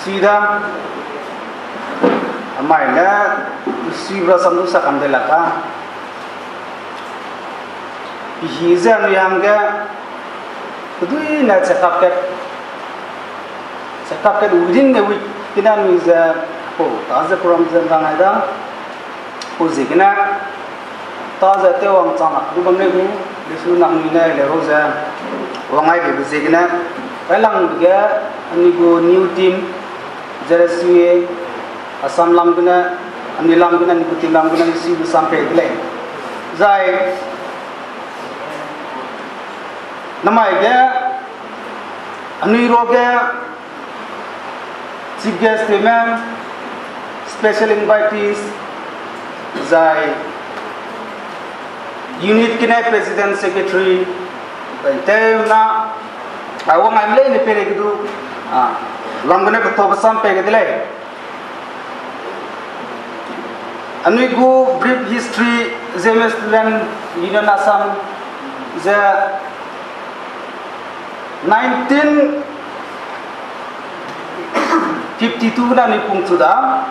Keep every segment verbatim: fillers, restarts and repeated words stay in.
Sida, amai ne, sibra sam du sa kam de la ka. Pihi ze anui hangge, kedui ne check up kat, check up kat within a week, kina anui ze, po, ta ze program ze nang ai da. Pu ziegene, ta ze tew wangchang lak du bam lei gu, lesu nangnui ne le ro ze, wang ai be ziegene, railang ge, anui gu new team, Z S U A, Assam lam gene, anui lam gene, anui gu team lam gene, anui si gu sam pei de lei. Zai, namai ge, anui ruage, Chief guest tewme, special invitees, zai unit gene president secretary, zai tewna, a wang ai leine peireige du, a, lam gene kethau kesam pei ge de lei. Anui gu brief history, Zeme Student Union Assam, ze nineteen fifty two gene anui pungchu da.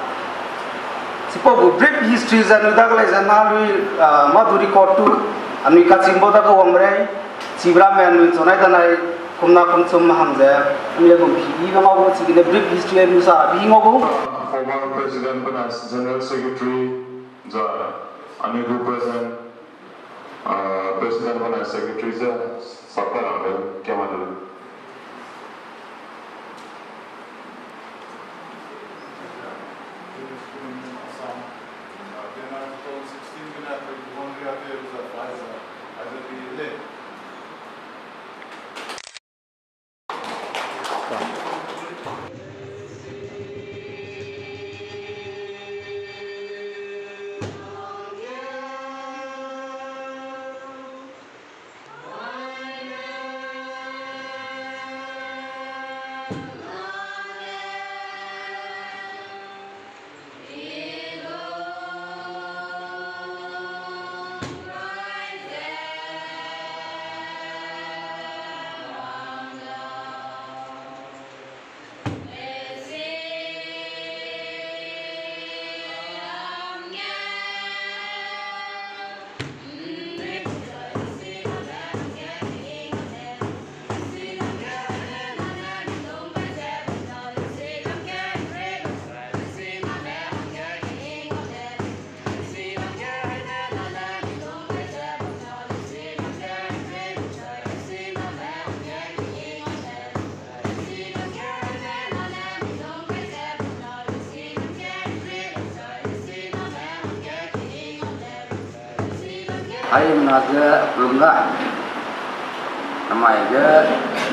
Chipau gu brief history ze anui dage lei ze na lui, a, mâ du record tu, anui kachimbo dage wang merei, chibe ramme anui chunai danai, kumna kumchum hang ze, anui gum hi i bam gu chigene brief history anui sa bi ngau gu. Former President bena General Secretary, zai, anui gu President, a, President bena Secretary ze, sapta rang le, kema de. Aimena ze lum da. Namai ge,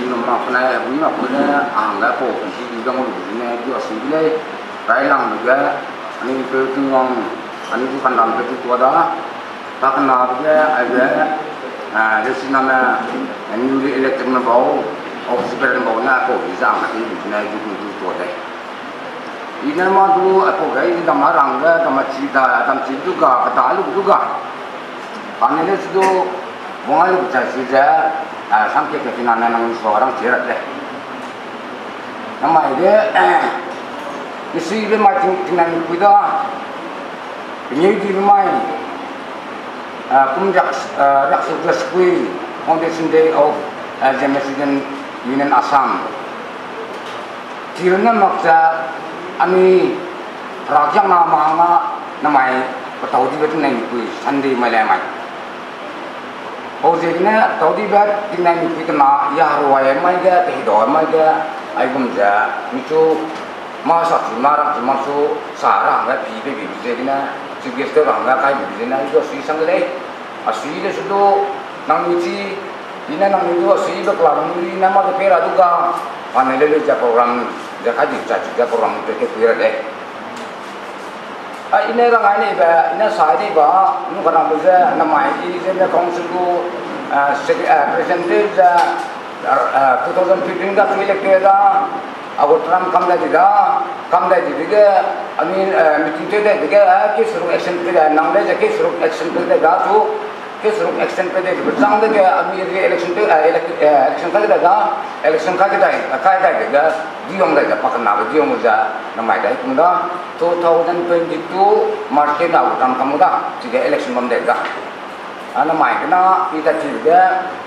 i num mak ne, bui mak ne, a hangge pau pisi di dang lu ne, du a sui lei. Railang ge, anui peu Tingwang, anui du kandam pe du tua da. Takna ge, aige, a, Resiname, a, newly elected me bau, office bearer bau ne, pau di zang a ting ne, du du tua lei. I ne mâ du, a, pau ge, i dam a rang ge, dam a chi da, dam chi du ga, kata lu du ga. Kane le su du, wang ai lu chai si ze, a, sam ke ke tina ne nang su rang chi ra lei. Namai ge, misuibe mai ting, tingnai mikpui da, pengeu dibe mai, a, kum riak, a, riak su ze sekui, Foundation Day of, a, Zeme Student Union Assam. Chirunne mak ze anui herakiangna ma hangge namai petau dibe tingnai mikpui Sunday mai le mai. Pau ziegene petau dibe tingnai mikpui kena ya heruai mai ge, pehidau mai ge, aigum ze, michu, mâ sa chu, mâ rak chu, mâ su, sa ra hangge pi peibe ziegene, chief guest ra hangge kaibe ziegene, i du sui sang de lei. A sui le su du, nangnui chi, i ne nangnui du a suibe kela nangnui ne mâ de pei ra du ga, pa ne le le ze program, ze kai di cha chu ze program te te pui ra lei. A, i ne rang ai nei be, i ne sai di ba, nu kanangbe ze, namai i ze ne council gu, a, sec-, a, president tew ze, a, two thousand fifteen ga chu elected da, a gu term kam dai di da, kam dai di dege, anui, a, meeting tew dai dege, a, ke seruk action tew dai, nang le ze ke seruk action tew dai da chu, ke seruk action tew dai, chang dege, anui re-election tew, a, elec-, a, election kai dai da, election kai dai, a, kai dai dege, Diong dai ze pakenabe diong ze namai dai kum da, two thousand twenty-two March te na tam kam da, chige election bam dai da. A namai kena i ta ti ge,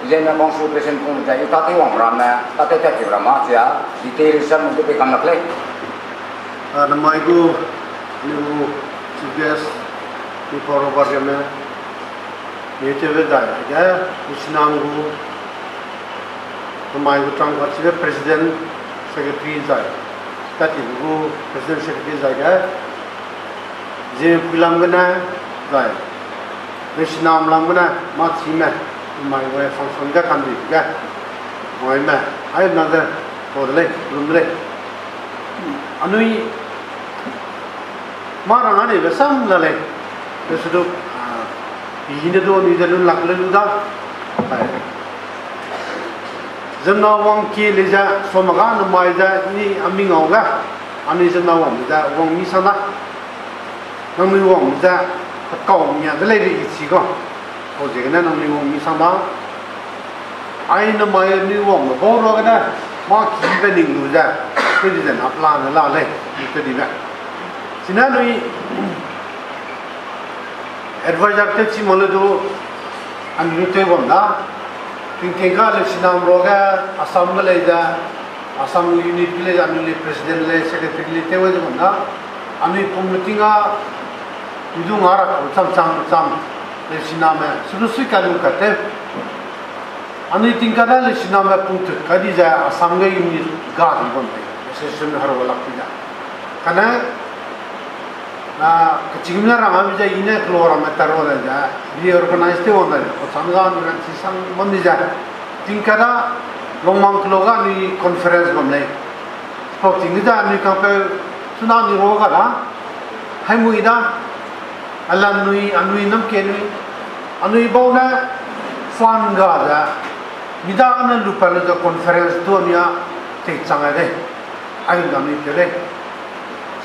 i zene consultation kum ze i ta te wang ramme, ta te ta ti ramme, chia detail sam de pe kam lak lei. A namai gu, anui gu chief guest, ni paro bargame, ni tebe dai ge, ni sinam gu, namai gu tang ka chibe president, secretary zai, kati gu president secretary zai ge, zie puilam gene, zai, ni sinam lam gene, ma chime, namai gu function ge kan di ge, mai me, ai na de, to de lei, lum de lei. Anui, mâ rang â neibe sam la lei, pe se du, a, i ne du anui ze lu lak le lu da. Ziemmena wang kie lei ze, sua ma ga namai ze, ni a mi ngau ga, anui ziemmena wang ze, wang mi sang da. Nangnui wang ze, pe kau mia de lei de i chi ga. Pau ziegene nangnui wang mi sang da. Ai namai anui wangme bau ruagene, mâ kibe ning lu ze, pe di ze na plan la lei, i pe dibe. Chine anui, advisor tew chi mak le du, anui tew bam da. Tingting ga le sinam ruage, Assam ge lei ze, Assam unit ge lei ze, anui le president lei, secretary lei tew ze bam da. Anui pum meeting a, i du nga ra cham cham cham, le siname, sunu sui ka lu ka tew. Anui tingka da le siname pungtut ka di ze Assam ge unit ga di bam lei, association herua lak di ze. Kane, a, kechîngme ne rang a bi ze i ne kelo ramme ta rua dai ze, reorganize tew wang dai ze, kacham ga anui ranchi sang bam di ze. Tingka da, Longmang kelo ga anui conference bam lei. Pau ting ge ze anui kangpeu, chuna anui rua ga da, haimui da, alanui, anui namkenui, anui bau ne, fund ga ze, mi da ne lu pa lu ze conference tu anui a, tei chang ai lei, ai da anui te lei.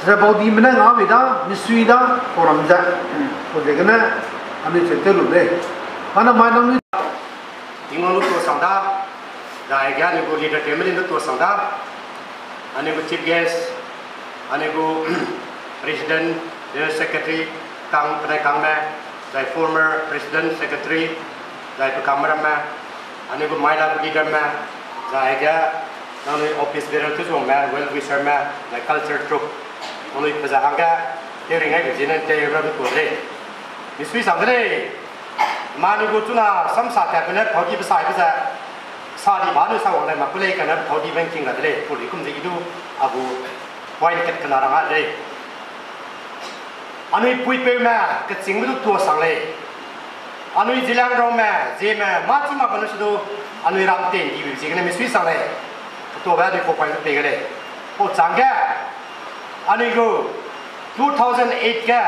Ze baudime ne nga bei da, misui da, forum ze, pau ziegene, anui che tew lu lei. Hana mai nangnui Tingwang lu tuasang da, zai ge anui gu leader tew meli lu tuasang da, anui gu chief guest, anui gu president, general secretary, kang, penai kangme, zai former president, secretary, zai pe kangme ramme, anui gu maila gu leaderme, zai ge nangnui office bearer tew zuangme, well wisherme, zai culture troupe, nangnui pe za hangge, tew ring ai ge zine tew ra du tua de lei. Misui sang de lei. Ma anui gu chuna samsa tatbe ne pethau dibe saibe ze, sa di ba anui sa wang dai mak ku lei, kane pethau dibe ngking ra de lei, pau di kum ze i du, a gu point kat kena rang a de lei. Anui puipeume, kechîngme du tuasang lei. Anui Zeliangrongme, Zeme, mâ chi mak ba nu se du, anui ram tei ndibe ziegene misui sang lei. Ketuabe anui pau point pei ge lei. Pau changge, anui gu two thousand eight ge,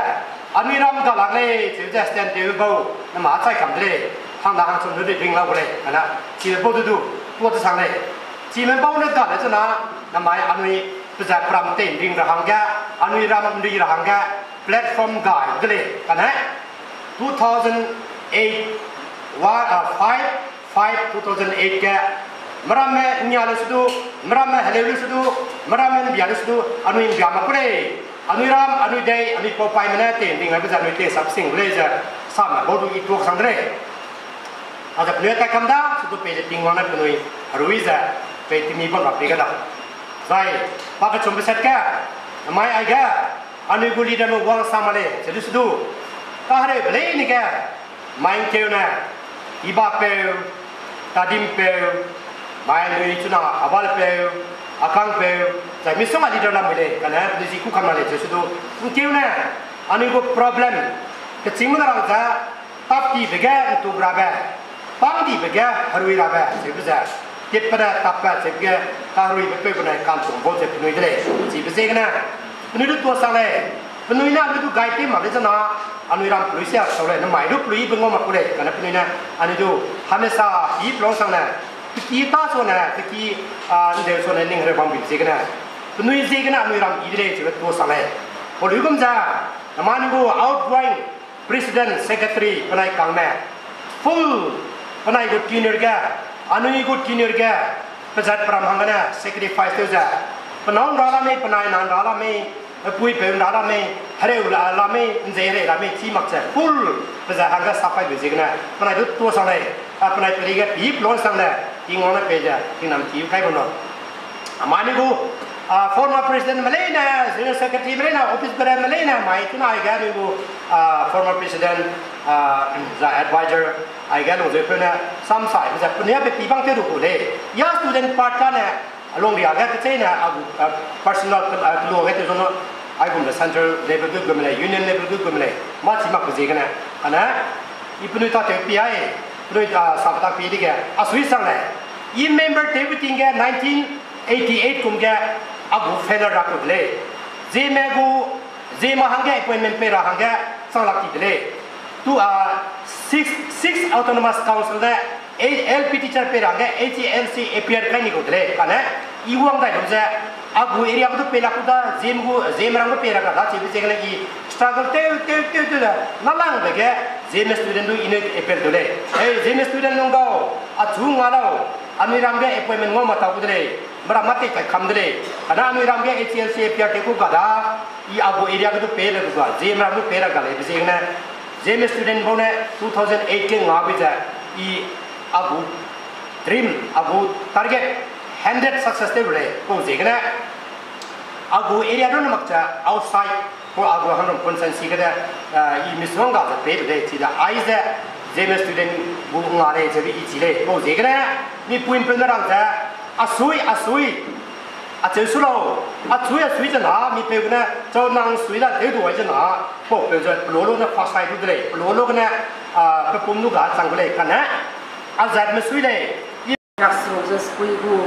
anui ram ga lak lei, cheu ze stand tew bau, nama chai kam de lei, hangna hangchum nu de ring lau gu lei, ana, chibe bau du du, tua de sang lei. Chime bau ne ga le chuna, namai anui, pezat peram tei ring ra hangge, anui ram ri ra hangge, platform ga de lei, kane, two thousand eight, wa, ah, five, five, two thousand eight ge, meramme nia le se du, meramme heleu le se du, meramme mbia le se du, anui mbia mak ku lei. Anui ram, anui dei, anui paupaime ne tei ning aibe ze anui tei sap sing lei ze, same bau du i tuak sang de lei. A ze penui tai kam da, se du pei ze Tingwang ne penui herui ze, pei timi bam ra pei ga da. Zai, pa kechumbe set ge, namai aige, anui gu leaderme wang sang ma lei, ze du se du. Kahereube leine ge, mai ngkeu ne, Ibapeu, Tadimpeu, mai anui chuna Abalpeu, Akangpeu, zai misongga leader lam mui lei, kane penui zi kû kam ma lei, ze se du. Ngkeu ne, anui gu problem, kechîngme ne rang ze, tap dibe ge ntuk rabe, pang dibe ge herui rabe, cheube ze, tipbe ne tapbe, cheube ge, kaheruibe peu benai ka'nchum bau ze penui de lei, chibe ziegene, penui du tuasang lei, penui ne anui du gai tei mak lei zena, anui ram pelui sia sau lei, namai du peluibe ngau mak ku lei, kane penui ne, anui du, hamesa, i pelung sang ne, peki ta sua ne, peki, a, ndeu sua ne, ning hereu bam bi ziegene, penui ziegene anui ram i de lei, cheube tuasang lei. Peluigum ze, namai anui gu outgoing, President, Secretary, penai kangme, full, penai gu tenure ge, anui gu tenure ge, pezat peram hanggene sacrifice tew ze, Penâu nra la mei, penai na nra la mei, pui peu nra la mei, hereu la, la mei, nzei herei la mei, chi mak ze full pe ze hangge sap kai be ziegene, penai du tua sang lei, a penai peri ge pip lon sang le, Tingwang ne pei ze, tingnam ki kai bam lo. Amani gu, a, former president me leine, general secretary me leine, office bearer me leine, mai chuna aige ni gu, a, former president, a, za advisor, aige lung zeu peu ne, sam sai, ze, punia pe pi bang te du ku lei. Ya student part ka ne, along ria ge kecheine a gu, a, personal, a, kelu ge te zono, aigum de central level ge gum lei, union level ge gum lei, ma chi mak ziegene. Ane, i penui ta te pi ai, penui, a, sa ta pi dige, a sui sang lei. I member te bu ting ge nineteen eighty eight kum ge, a gu failure ra ku de lei. Zeme gu, Zeme hangge appointment pei ra hangge, chang lak ti de lei. Tu, a, six, six autonomous council de, A L P teacher pei ra hangge, H A L C appear kai ni gu de lei. Kane, i wang dai lu ze, a gu area gu du pei lak ku da, Zeme gu, Zeme ram gu pei ra ga da, chi be ziegene i struggle teu, teu, teu, teu de, na lang de ge, Zeme student du i ne appeal du lei. Hey, Zeme student nung dau, a chu nga lau, anui ram ge appointment ngau ma ta gu de lei. Mera mate kai kam de lei. Kane anui ram ge H A L C appear te ku ga da, i a gu area ge du pei le du ga, Zeme ram du pei ra ga lei, be ziegene, Zeme student bau ne two thousand eight ge nga be ze, i a gu dream, a gu target, hundred success te lei, kau ziegene, a gu area du ne mak ze, outside, ko a gu hangram constituency ge de, a, i misongga ze pei be de, chi da, ai ze, Zeme student gu nga lei, ze be i chi lei, kau ziegene, mi puin pe ne rang ze, a sui, a sui, a cheu su lau, a sui, a sui ze na, mi peu ne, chau nang sui da, teu du ai ze na, pau peu ze, pelo lo ne fa sai du de lei, pelo lo ne, a, pe pum du ga chang gu lei, kane, a zat me sui lei, i Yak su ze sui gu,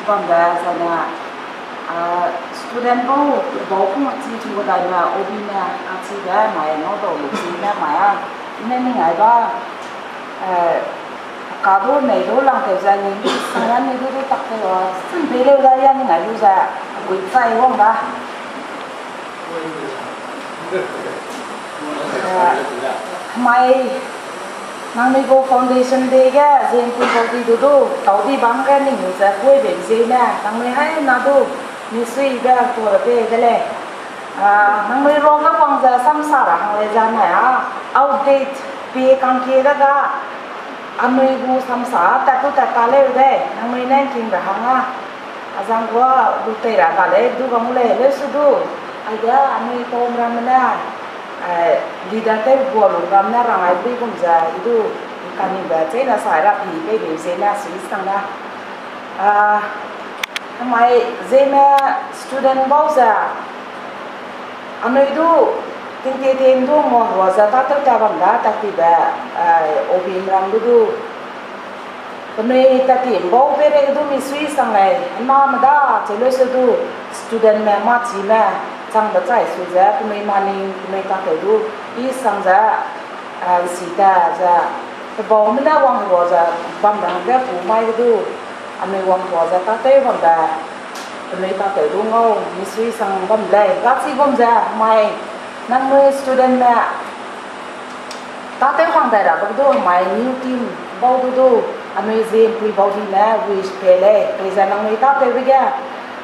bam da, zane, a, student bau, bau kum a chi chu gu dai me, obi me, a chi ge, mai ngau dau lu chi ne, mai a, i ne ning ai ba, eh, ka du, nei du, lang teu ze, ni, sang ya, ni du, du tak teu, a, sun pe leu da, ya, ning ai lu ze, gui chai wang da. Eh, mai, nangnui gu foundation day ge, Zeme pui bau di du du, tau di bam ge ning lu ze, kuai be ze ne, nangnui hai na du, mi sui be, tuâ be de lei. Ah, nangnui ruang ge wang ze, samsa ra hang lei ze ne, a, outdate, pie kangkie de ga, anui gu samsa, tat tu tat ta leu de, nangnui ne king ra hang a. Azang gua du tei ra ga lei, du bam lei, leu su du. Aige anui pau ramme ne, eh, leader tew gua lu ramme ne rang ai bui gum ze, i du, i kaningbe, chei na sai ra pi pei bei ze ne, sui sang ne. Ah, mai Zeme student bau ze, anui du, tingtie tie du nguarua ze, tâtew ta bam da, tat tibe, eh, obi ram du du. Penui tat ti bau peirei du mi sui sang lei, hena me da, che leu se du, studentme, mâchime, changbe chai sui ze, penui maning, penui tâtew du, i sang ze, eh, si ta ze, pebaume ne wangherua ze, bam ra hangge pu mai ge du, anui wangherua ze tâtew bambe, penui tâtew du ngau, mi sui sang bam lei, gachi gum ze, mai, nangnui studentme, tâtew hang dai rabe du, mai new team bau du du, anui Zeme pui bau di ne wish pe lei, peize nangnui tâtewbe ge,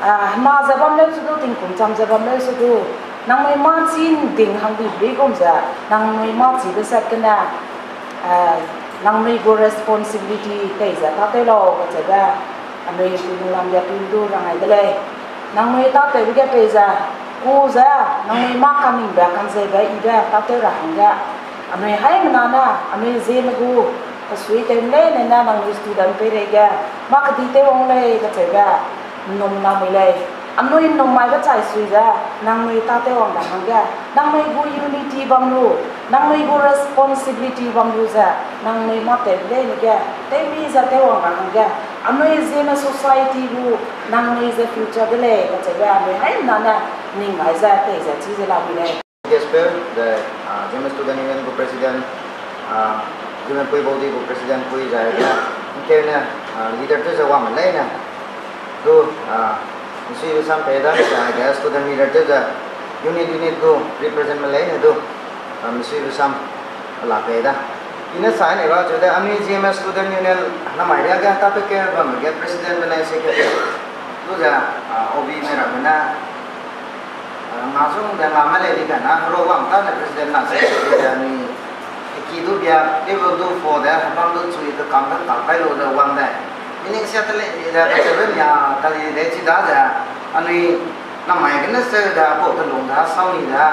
ah, hena ze bam leu se du, tingkum cham ze bam leu se du, nangnui mâchi ’nding hang di bui gum ze, nangnui mâchibe set gene, eh, nangnui gu responsibility tei ze tâtew lau kacheube, anui Tingwang lam ge pin du rang ai de lei. Nangnui tâtewbe ge peize, ku ze, nangnui mâ kaningbe, kanzeube, ibe tâtew ra hangge, anui haimena ne, anui Zeme gu, pesui tew leine ne, nangnui student peireige, mâ kedi tew wang lei kacheube, ’nnum namui lei. Anui ’nnum maibe chai sui ze, nangnui tâtew wang ra hangge, nangnui gu unity bam lu, nangnui gu responsibility bam lu ze, nangnui mâ tew leine ge, tewmi ze tew wang ra hangge, anui Zeme society gu, nangnui ze future de lei kacheube, anui haimena ne, ning ai ze, tei ze, chi ze lamui lei. Guest peu, ze, ah, Zeme Student Union gu president, ah, Zeme pui bau di gu president pui ze, ze, ’ngkeu ne, ah, leader tew ze wangme leine, du, ah, misuibe sam pei da, ze, aige student leader tew ze, unit, unit gu represent me leine du, ah, misuibe sam pela pei da. I ne sa ne ba cheu de, anui Zeme Student Union namai riage, tâtew ke bamme ge president benai secretary Lu ze, ah, O B me ramme ne, ah, nga zung de nga me lei di kane, hero wang tane president na se, de ni, ki du bia, table du fo de, bam du chui de, kam de, kam kai lu de wang de. Meaning sia te lei di de, ka se be nia, ta di de, chi da de, anui, namai gene se de, bo de lung de, sau ni de.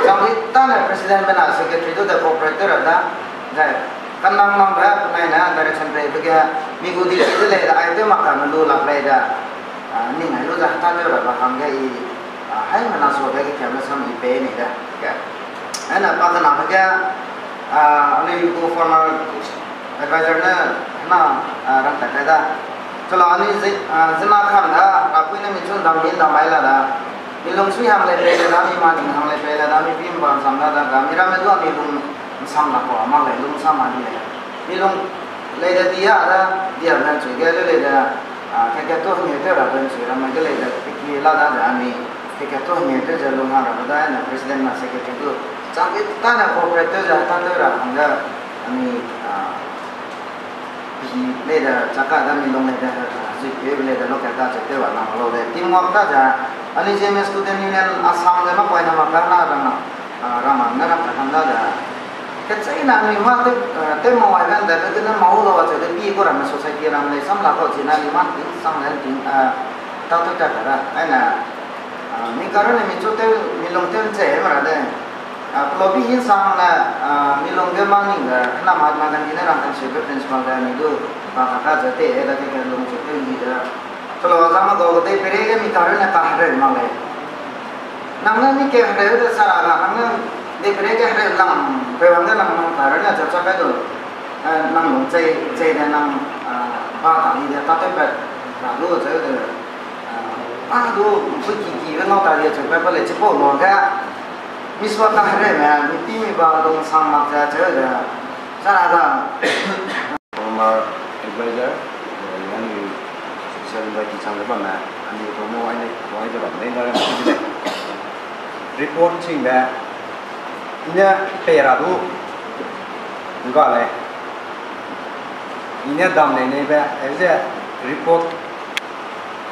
Chang di tane president me na secretary du de cooperate ra da, de. Kanang mang be, penai ne direction pei be ge, mi gu di chi de lei de, ai tew mak ka me lu lak lei de, ah, ning ai lu ze heta tew ra ba hangge i, ah, hai me na so de ge kiam le sam i pei ni de. Ge. Ai na pa kena be ge, ah, anui gu former advisor ne, na, ah, rang ta kai da. Chula anui zi, ah, zina kham da, rapui ne mi chun dam min dam ai la da. Mi lung sui hang lei pei le da, mi ma ning hang lei pei le da, mi pim bam sam la da, da, mi ramme du mi lung nsam la kau, mak lei lung nsam ma di lei. Mi lung lei de dia da, dia nan chui ge lu lei de, ah, ke ke tu hangeu tew ra ben chui ramme ge lei de, pe ki la da de, anui, ke ke tu hangeu tew ze lung hang ra da, na president na secretary du. Chang di tane cooperate tew ze, ta tew ra hang de, anui, ah, pi lei de, chaka da mi lung lei de, ah, zui pe lei de, local da ze tew ra nang lo de. Teamwork da ze, anui Zeme Student Union Assam de ma koi na ma ka na rang na, ah, rang na rang ka hang da de. Kecheîne anui ma tew, ah, tew ma wai ben de, pe gene ma u lo a cheu de pi gu ramme society ram lei sam la kau chine anui ma ting sang le ting, ah, ta tew ta ka da. Aine, ah, mi karune mi chu tew, mi lung tew nche ma ra de. Ah, pelo pi hin sang ne, ah, mi lung ge ma ning de, na Mahatma Gandhi ne rang kan se be principle de mi du, ba ka ka ze te, e da ke ke lung chu tew ni de. Pelo za ma gau de pere ge mi karune ka hereu mak lei. Nang ne mi ke hereu de sa ra ga, nang ne de pere ge hereu lang, pe wang de nang nang karune ze cha kai du. Eh, nang lung chei, chei de nang, ah, ba ta ni de ta tew pat, ra du ze de, ah, a du, mpui ki ki ge ngau ta di cheu pat pa lei chipau lua ge, mi sua ta hereu me, mi pi mi ba dung sang mak ze cheu de, sa ra ga, former advisor, eh, anui special invitee chang de bamme, anui promo aine, promo aine de bamme, ne, ne, ne, report ching de, i ne pei ra du, ngga lei. I ne dam lei neibe, e ze report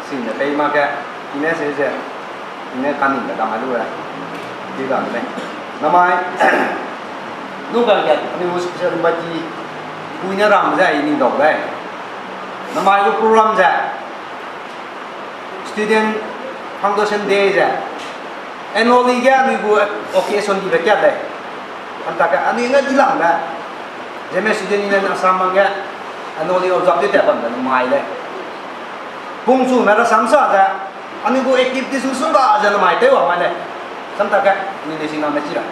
ching de pei mak ge, i ne se ze, i ne kaningbe dam a lu e, di dam lei. Namai, nu ga ge, anui gu special invitee, pui ne ram ze i ning dau lei. Namai gu program ze, Student Foundation Day ze, annually ge anui gu occasion dibe kat lei. Antak ge anui ne dilangbe, Zeme Student Union Assam mang ge annually observe tew tat bam de namai lei. Pungchume rasam sa ze, anui gu activities misongga ze namai tew wang mai lei. Samtak ge, anui lesiname chi ra.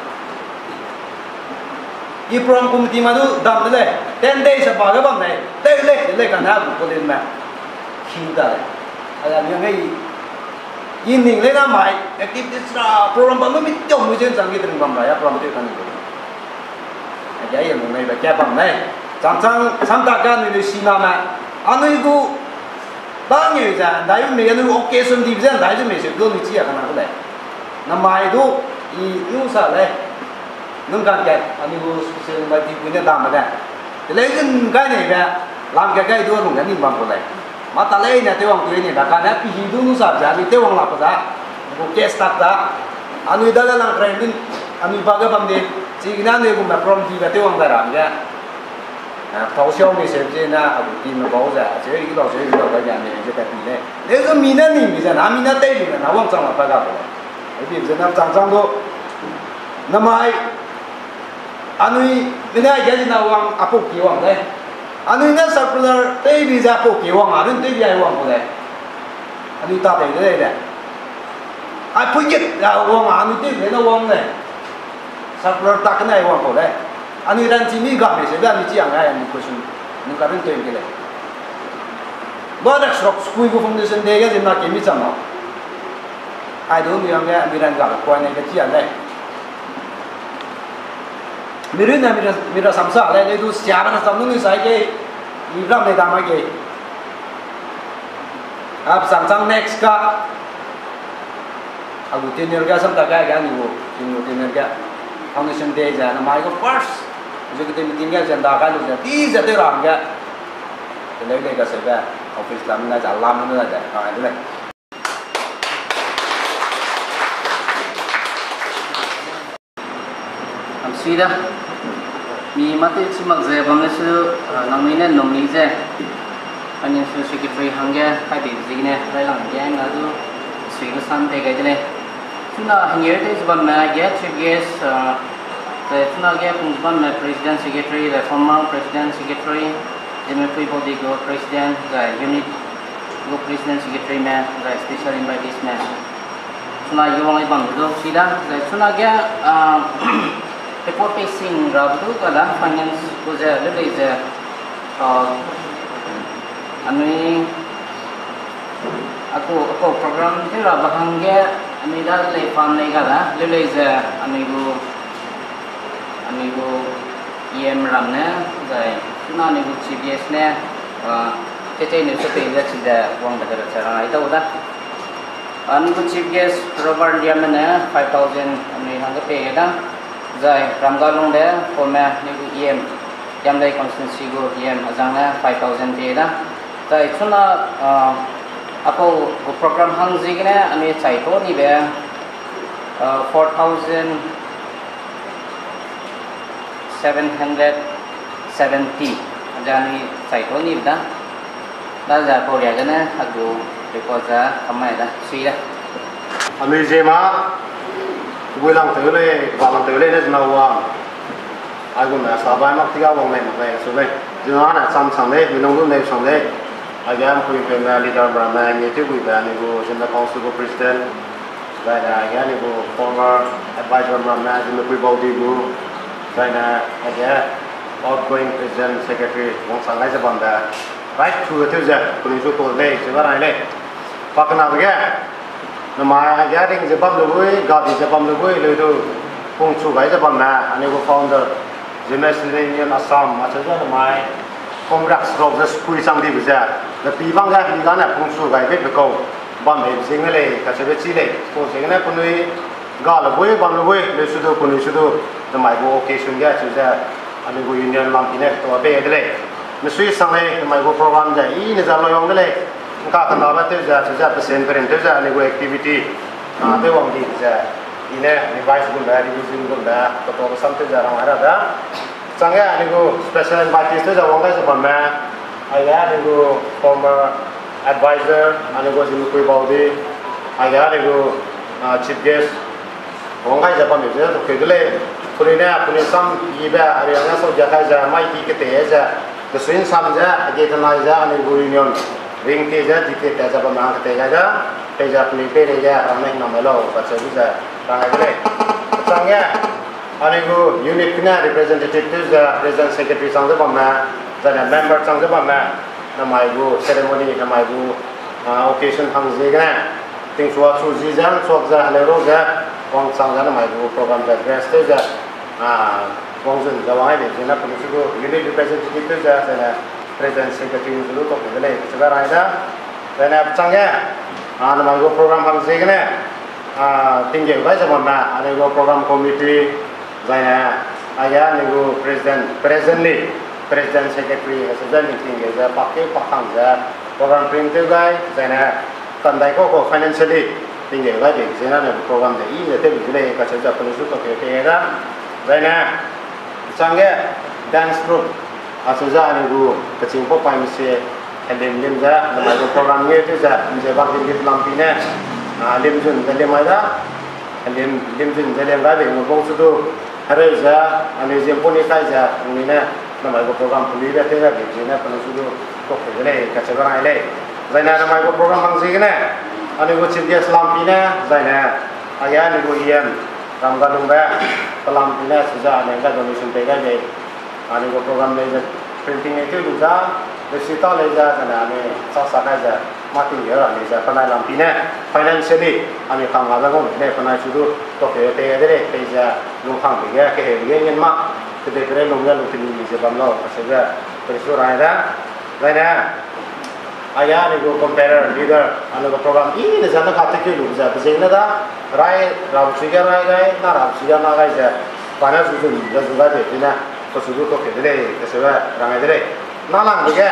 I program committee ma du dam de lei, ten days a ba ge bam lei, tew lei, de lei kane a gu college me. Kiu da lei. A, anui hangge i, i ning lei namai, activities ra, program bam mi tew mui zen chang ge tring bam ra, ya program tew kani gu. A, ya ye lung lei be ka bam lei. Chang chang, samtak ge anui lesiname, anui gu, ba ngeu ze, ndai me anui occasion dibe ze, ndai ze mei se du anui chi a kena gu lei. Namai du, i nu sa lei. Nung kangkat, anui gu special invitee pui ne dam de. Television kai neibe, lam ke kai du lung ge ning bam gu lei. Mata leine tew wang tui neibe, kane pi hi du nu sa ze, anui tew wang lak pe da. Gu case tak da. Anui dage lang krai nun, anui ba ge bam di. Chigene anui gu me program dibe tew wang dai ra hangge. Eh, tau siau mi se zene, a gu team me bau ze, acheu i lau, acheu i lau, ba ge anui ze tat ti lei. Leu ze mi ne ning mi ze, na mi ne tei mi ze, na wangchang la pa ga gu lei. Abi ze na chang chang du, namai, anui, mi ne ge zina wang, apau ki wang lei. Anui ne circular tei bi ze apau ki wang, anui tei bi ai wang gu lei. Anui ta tei de lei de. Ai pui git, a wang, anui tei bi ne wang lei. Circular tak ne ai wang kau lei. Anui ranchi mi ga mei se be anui chi ang ai anui question. Anui ka rin tei ke lei. Ba dak srok school gu foundation day ge zina ke mi cham lau. Ai du mi ang ge mi ran ga kuai ne ge chi a lei. Mi rin ne mi ra, mi rasam sa lei, lei du sia ba rasam nu ni sai ke. Mi ram lei da ma ke. A, chang chang next ka. A gu tenure ge samtak ge, ge anui gu, anui gu tenure ge. Foundation day ze, namai gu first executive meeting ge, agenda kai lu ze, di ze tew ra hangge. Teleu lei ga se be. office lam na za lam na de, a, de lei. Am sui da. Mi mate chi mak ze bam le su, a, nang mi ne nong mi ze. Financial Secretary hangge, kai bi zi ne, rai lang ge, na du, sui gu sam pe gai de lei. Chuna hangge te zi bam me, ge chief guest, a, te chuna ge pung zi bam me President Secretary, the former President Secretary, Zeme Pui Body gu President, the unit gu President Secretary me, the special invitees me. Chuna ye wang ai bam du si da, zai chuna ge, ah, report pei sing ra du ka da finance gu ze, leu lei ze, ah, anui, aku, aku program te ra ba hangge, anui da lei fan lei ga da, leu lei ze, anui gu, anui gu E M ram ne, zai, chuna anui gu chief guest ne, ah, tete ne se pei ze chi ze wang ba de ra che rang ai dau da. Anui gu chief guest Robert Liamme ne five thousand anui hangge pei da. Zai Ramgalungbe former anui gu E M, Yamlei constituency gu E M azang ne five thousand pei da. Zai chuna, ah, apau gu program hang ziegene anui chai to nibe, ah, four thousand seven hundred seventy, aja anui chai to nibe da. Da za pau ria gene, a gu report za kamai da, sui da. Anui Zeme, bui lang tew lei, ba lang tew lei ne zena wang. Aigum ne sa bai mak tiga wang lei mak lei, su lei. Zena ne cham sang lei, minung lu nei sang lei. Aige mpui mpeume leader ramme, ngi tew buibe, anui gu Zeme Council gu president. Zaine aige anui gu former advisor ramme, Zeme Pui Baudi gu. Zaine aige outgoing president secretary, wang sang gai ze bambe. Right through tew ze, penui zu to lei, ze ba rai lei. Pa kenabe ge, namai aige ring ze bam lu bui, gadi ze bam lu bui, leu du, pungchu gai ze bamme, anui gu founder, Zeme Student Union Assam, acheu ze namai, comrades rok ze sukui chang dibe ze, ze pi bang ge, mi gane pungchu gai beibe kau, bam bei zing lei, kacheube chi lei, kau ziegene penui, ga le bui, bam le bui, leu su du, penui su du, namai gu occasion ge, acheu ze, anui gu union lampi ne, to bei de lei. Mesui sang lei, namai gu program ze, i ne ze loyang de lei, nka kenabe tew ze, acheu ze, pesen peren tew ze, anui gu activity, a, tew wang di ze, i ne, revise gumbe, revision gumbe, ketobe sam tew ze, rang ai ra da. Changge anui gu special invitees tew ze wang gai ze bamme, aige anui gu former advisor, anui gu Zeme Pui Baudi, aige anui gu, a, chief guest, wang gai ze bamme ze tokeu de lei, penui ne, penui sam yibe, ariang ne sau ja kai ze, mai ki ketei ze, kesui nsam ze, age tenai ze, anui gu union, ring te ze, di te ze bamme hang ketei gai ze, pei ze penui peireige, rang ne hinam mai lau, kacheu ze, rang gai de lei. Changge, anui gu unit gene representative tew ze, president secretary chang ze bamme, zaine member chang ze bamme, namai gu ceremony, namai gu, a, occasion hang ziegene, tingsua chu zi ze, nsuak ze, heleu ro ze, wangchang ze, namai gu program ze, dress tew ze, a, wangzun ze, wang ai lei, zene penui su gu unit representative tew ze, zaine president secretary zu lu tok de lei, kacheu gai rai da, zaine changge, a, namai gu program hang ziegene, a, tinggeu gai ze bamme, anui gu program committee, zaine, aige anui gu president, presently, president secretary, acheu ze ning tinggeu ze, pak keu pak hang ze, program print tew gai, zaine, tandai kau kau financially, tinggeu gai de, zene anui gu program ze, i ze tew de lei, kacheu ze, penui zu tok keu pei da, zaine, changge, dance group, acheu ze anui gu kechîng pau paime sie, helim lim ze, namai gu program ngeu tew ze, nze bak lim lim lampi ne, a, lim zun ze lim ai da, lim, lim zun ze lim gai bei ngu bau chu du, hereu ze, anui ziempuni kai ze, anui ne, namai gu program peluibe tew ze bei zene, penui chu du, tok de lei, kacheu gai rai lei. Zaine namai gu program hang ziegene, anui gu chief guest lampi ne, zaine, aige anui gu E M, Ramgalungbe, pelampi ne, acheu ze, anui ga donation pei gai bei. Anui gu program lei ze printing lei tew lu za, receipt ta lei za, zane anui sa sa kai ze, mâ tinggeu ra lei ze, penai lampi ne, financially, anui kang gabe gum ne, penai chu du, tok keu tei de lei, pei ze, lungkangbe ge, keheu ge, ngen ma, kedei pere lung ge, lung teni ze bam lau, kacheube, pei su rai da, zaine, aige anui gu compere, leader, anui gu program, i ne ze, na ka tekeu lu ze, pe ziegene da, rai, rabe chui ge rai gai, na rabe chui ge na gai ze, pa ne zu zun ze zu gai de, zene, pechu du tok keu de lei, kacheube, rang gai de lei. Na langbe ge,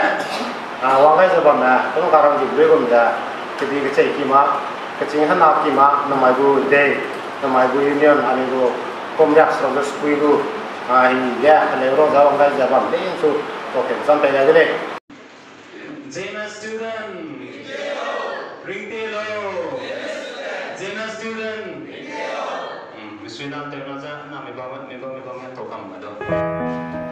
A, wang gai ze bamme, tenu karang di blui gum ze, kedi kechei ki ma, keching hena ki ma, namai gu day, namai gu union, anui gu, kom riak srong de sukui gu, a, hi ge, heleu ro ze wang gai ze bam, de su, token sam pe gai de lei. Zeme student. Ringte lo. Zeme student. Hmm, misui nang teu na ze, na mi bam, mi bam, mi bam, mi to kam ma do.